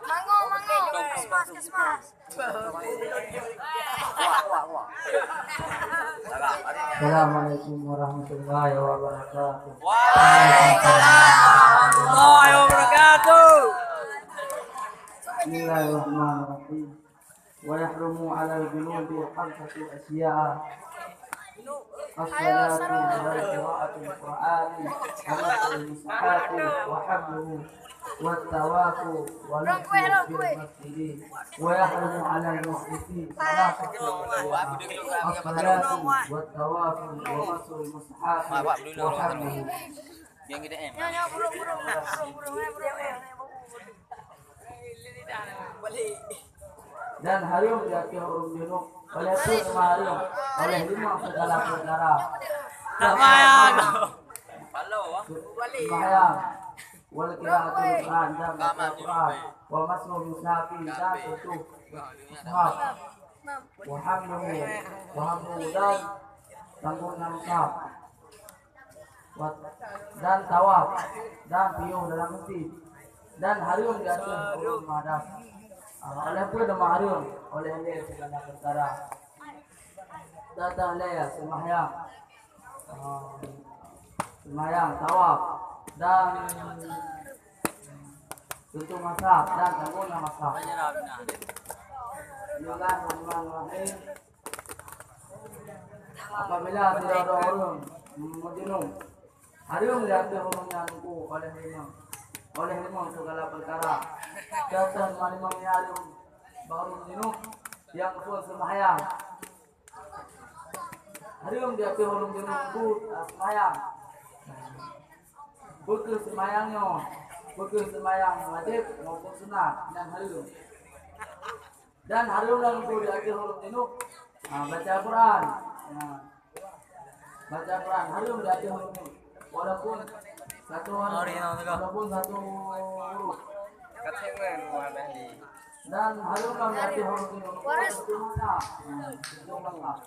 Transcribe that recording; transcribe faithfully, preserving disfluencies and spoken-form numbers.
Mango, mango. Kesmas, kesmas. Assalamualaikum warahmatullahi wabarakatuh. Waalaikumsalam warahmatullahi wabarakatuh. Bismillahirrahmanirrahim. Wa yahrumu 'alal junubi khamsatu asya'a. As-salatu wa qira'atul Qur'ani wa massul mushafi wa hamluhu wat tawafu wa lubsu fil masjidi. Wa yahrumu 'alal muhditsi salasatu asya'a. As-salatu wat tawafu wa massul mushafi wa hamluhu. Dan hareuem di ateueh ureueng junub, oleh peue teuma hareuem? Oleh limong sigala peukara. Sembahyang. Sembahyang. Wal qiraatul Qur'an, dan baca Qur'an. Wa massul mushafi, dan sentuh mushaf. Wa hamluhu, wa hamluhu, dan tanggong mushaf. Wat-, dan tawaf, dan piôh dalam mesjid, dan hareuem di ateueh ureueng muhdas. Ah, oleh peue teuma hareuem? Oleh lhèe sigala peukara. Data lhèe, sembahyang. Ah, sembahyang, tawaf, dan sentuh mushaf, dan tanggong mushaf. Bismillahirrahmanirrahim. Apabila sidroe-droe ureueng meujunub, hareuem di ateueh ureueng nyan teungku oleh limong, oleh limong sigala peukara. Contoh limong nyang hareuem bak ureueng junub, nyang keupeue, sembahyang. Hareuem di ateueh ureueng junub teungku, ah, sembahyang. Peu kheueh sembahyang nyoe? Peu kheueh sembahyang wajéb maupun sunat, nyan hareuem. Dan hareuem lom teungku di ateueh ureueng junub, ha, baca Al-Quran. Ha. Baca Al-Quran hareuem di ateueh ureueng junub. Walaupun satu huruf, walaupun satu huruf. Dan hareuem lom di ateueh ureueng junub. Walaupun satu mata. Ha, satu mata.